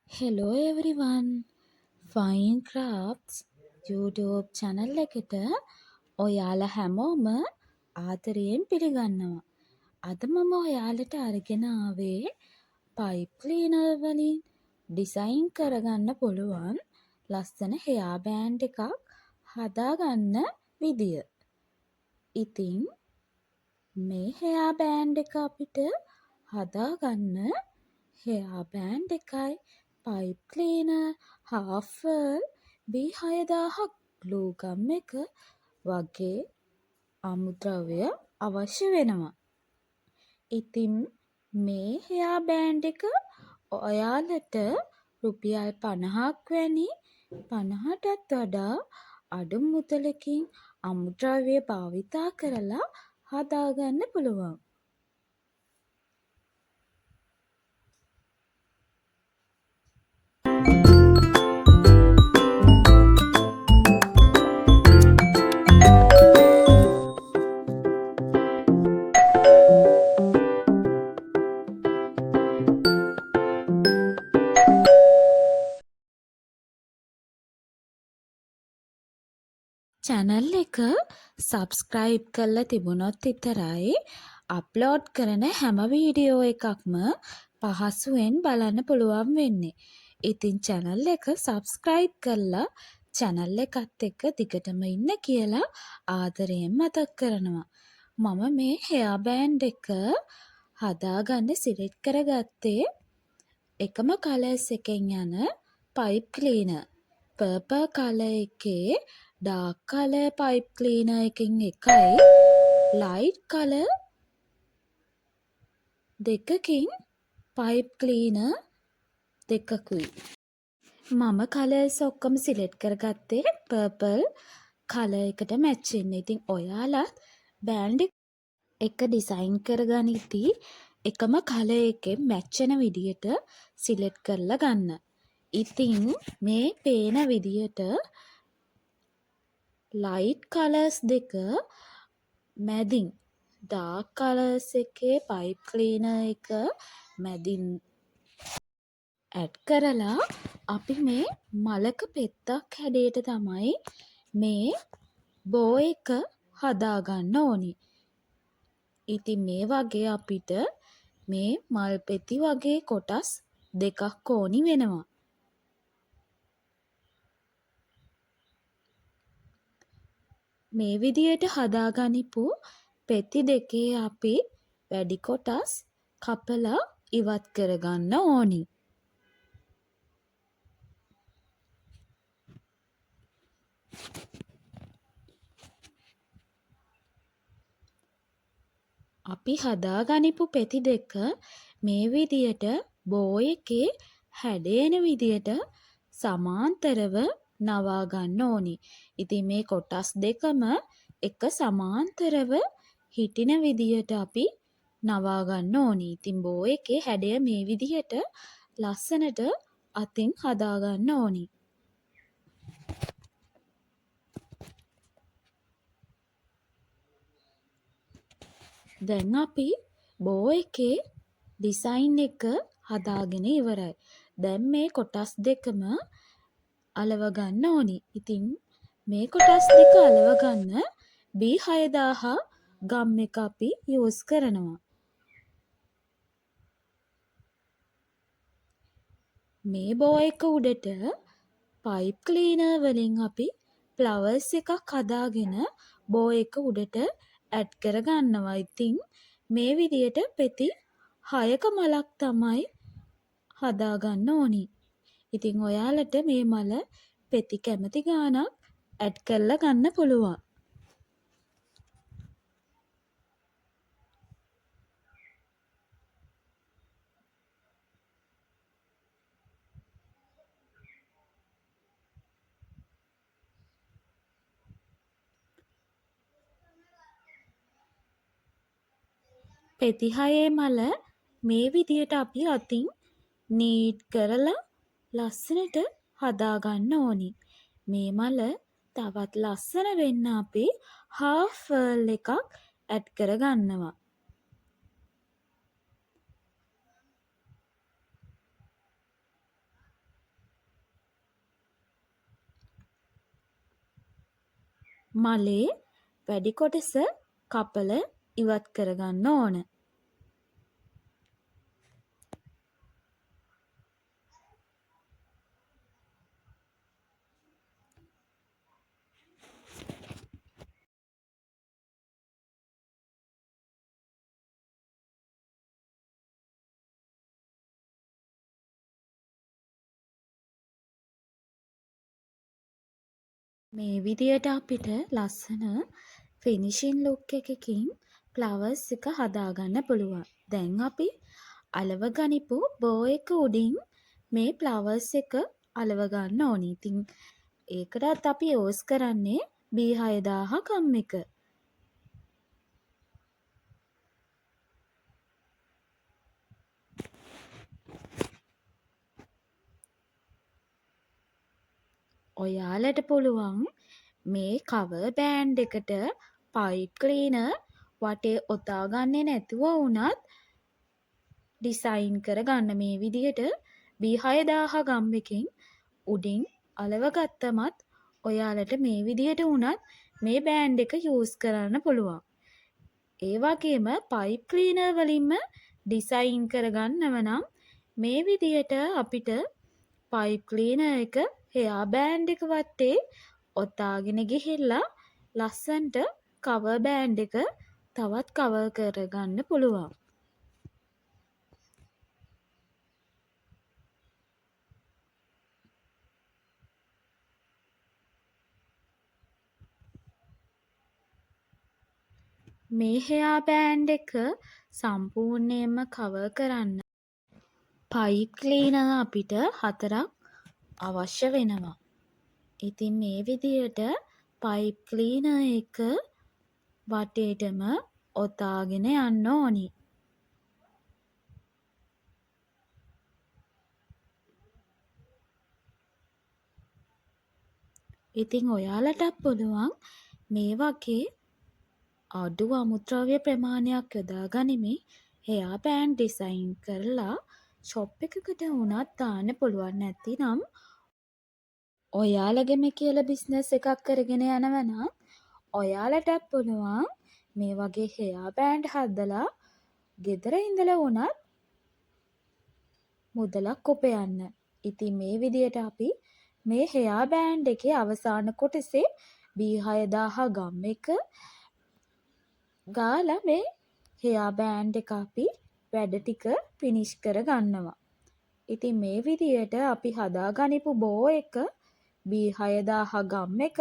Hello everyone, Fine Crafts YouTube channel එකට ඔයාලා හැමෝම ආදරයෙන් පිළිගන්නවා. අද මම ඔයාලට අරගෙන ආවේ පයිප් ක්ලීනර් වලින් ඩිසයින් කරගන්න පුළුවන් ලස්සන හෙයා බෑන්ඩ් එකක් හදාගන්න විදිය. ඉතින් මේ හෙයා බෑන්ඩ් එක අපිට හදාගන්න හෙයා බෑන්ඩ් එකයි pipe cleaner, half world, B6000 glue ගම් එක වගේ අමුද්‍රව්‍ය අවශ්‍ය වෙනවා. ඉතින් මේ හෙයා බෑන්ඩ් එක ඔයාලට රුපියල් 50ක් වැනි 50ටත් වඩා අඩු මුදලකින් අමුද්‍රව්‍ය භාවිතා කරලා හදාගන්න පුළුවන්. චැනල් එක සබ්ස්ක්‍රයිබ් කරලා තිබුණොත් විතරයි අප්ලෝඩ් කරන හැම වීඩියෝ එකක්ම පහසුවෙන් බලන්න පුළුවන් වෙන්නේ. ඉතින් චැනල් එක සබ්ස්ක්‍රයිබ් කරලා චැනල් එකත් එක්ක දිගටම ඉන්න කියලා ආදරයෙන් මතක් කරනවා. මම මේ හෙයා බෑන්ඩ් එක හදාගන්න සිලෙක්ට් කරගත්තේ එකම කලර්ස් එකෙන් යන පයිප් ක්ලීනර්. පර්පල් කලර් එකේ ඩාර්ක් කලර් පයිප් ක්ලීනර් එකකින් එකයි ලයිට් කලර් දෙකකින් පයිප් ක්ලීනර් දෙකකුයි. මම කලර්ස් ඔක්කොම සිලෙක්ට් කරගත්තේ පර්පල් කලර් එකට මැච් වෙන්න. ඉතින් ඔයාලත් බෑන්ඩ් එක ඩිසයින් කරගනිද්දී එකම කලර් එකෙන් මැච් වෙන විදියට සිලෙක්ට් කරලා ගන්න. ඉතින් මේ පේන විදියට ලයිට් කලර්ස් දෙක මැදින් ඩාර්ක් කලර්ස් එකේ පයිප් ක්ලීනර් එක මැදින් ඇඩ් කරලා අපි මේ මලක පෙත්තක් හැඩයට තමයි මේ බෝ එක හදාගන්න ඕනි. ඉතින් මේ වගේ අපිට මේ මල් පෙති වගේ කොටස් දෙකක් ඕනි වෙනවා. මේ විදියට හදාගනිපු පෙති දෙකේ අපි වැඩි කොටස් කපලා ඉවත් කරගන්න ඕනි. අපි හදාගනිපු පෙති දෙක මේ විදියට බෝ එකේ හැඩය එන විදියට සමාන්තරව නවා ගන්න ඕනි. ඉතින් මේ කොටස් දෙකම එක සමාන්තරව හිටින විදියට අපි නවා ගන්න ඕනි. ඉතින් බෝ එකේ හැඩය මේ විදියට ලස්සනට අතින් හදා ගන්න ඕනි. දැන් අපි බෝ එකේ ඩිසයින් එක හදාගෙන ඉවරයි. දැන් මේ කොටස් දෙකම අලව ගන්න ඕනි. ඉතින් මේ කොටස් දෙක අලව ගන්න B6000 ගම් එක අපි යූස් කරනවා. මේ බෝ එක උඩට පයිප් ක්ලීනර් වලින් අපි ෆ්ලවර්ස් එකක් හදාගෙන බෝ එක උඩට ඇඩ් කරගන්නවා. ඉතින් මේ විදියට පෙති 6ක මලක් තමයි හදාගන්න ඕනි. ඉතින් ඔයාලට මේ මල පෙති කැමති ගාණක් ඇඩ් කරලා ගන්න පුළුවන්. පෙති හයේ මල මේ විදියට අපි අතින් නීට් කරලා ලස්සනට හදාගන්න ඕනි. මේ මල තවත් ලස්සන වෙන්න අපි හාෆ් වර්ල් එකක් ඇඩ් කරගන්නවා. මලේ වැඩි කොටස කපල ඉවත් කරගන්න ඕන. මේ විදියට අපිට ලස්සන ෆිනිෂින් ලුක් එකකින් ෆ්ලවර්ස් එක හදාගන්න පුළුවන්. දැන් අපි අලව ගනිපු බෝ එක උඩින් මේ ෆ්ලවර්ස් එක අලව ගන්න ඕනි. ඉතින් ඒකටත් අපි යූස් කරන්නේ B6000 ගම් එක. ඔයාලට පුළුවන් මේ කවර් බෑන්ඩ් එකට පයිප් ක්ලීනර් වටේ ඔතා ගන්නේ නැතුව වුණත් ඩිසයින් කරගන්න. මේ විදිහට B6000 ගම් එකෙන් උඩින් අලව ගත්තමත් ඔයාලට මේ විදිහට වුණත් මේ බෑන්ඩ් එක යූස් කරන්න පුළුවන්. ඒ වගේම පයිප් ක්ලීනර් වලින්ම ඩිසයින් කරගන්නව නම් මේ විදිහට අපිට පයිප් ක්ලීනර් එක හෙයා බෑන්ඩ් එක වටේ ඔතාගෙන ගිහිල්ලා ලස්සනට කවර් බෑන්ඩ් එක තවත් කවර් කරගන්න පුළුවන්. මේ හෙයා බෑන්ඩ් එක සම්පූර්ණයෙන්ම කවර් කරන්න පයිප් ක්ලීනර් අපිට 4ක් අවශ්‍ය වෙනවා. ඉතින් මේ විදියට පයිප් ක්ලීනර් එක වටේටම ඔතාගෙන යන්න ඕනි. ඉතින් ඔයාලටත් පුළුවන් මේ වගේ අඩු අමුද්‍රව්‍ය ප්‍රමාණයක් යොදා ගනිමින් හෙයා බෑන්ඩ් ඩිසයින් කරලා ෂොප් එකකට වුණත් දාන්න පුළුවන්. නැතිනම් ඔයාලගෙම කියලා බිස්නස් එකක් කරගෙන යනවා නම් ඔයාලටත් පුළුවන් මේ වගේ හෙයා බෑන්ඩ් හදලා ගෙදර ඉඳලා වුණත් මුදලක් උපයන්න. ඉතින් මේ විදියට අපි මේ හෙයා බෑන්ඩ් එකේ අවසාන කොටසේ B6000 ගම් එක ගාලා මේ හෙයා බෑන්ඩ් එක අපි වැඩ ටික ෆිනිෂ් කරගන්නවා. ඉතින් මේ විදියට අපි හදාගනිපු බෝ එක B6000 ගම් එක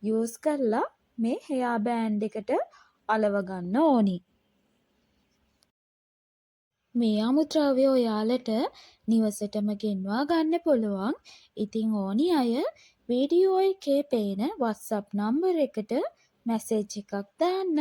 යූස් කරලා මේ හෙයා බෑන්ඩ් එකට අලව ගන්න ඕනි. මේ අමුද්‍රව්‍ය ඔයාලට නිවසටම ගෙන්වා ගන්න පුළුවන්. ඉතින් ඕනි අය වීඩියෝ එකේ පේන WhatsApp number එකට මැසේජ් එකක් දාන්න.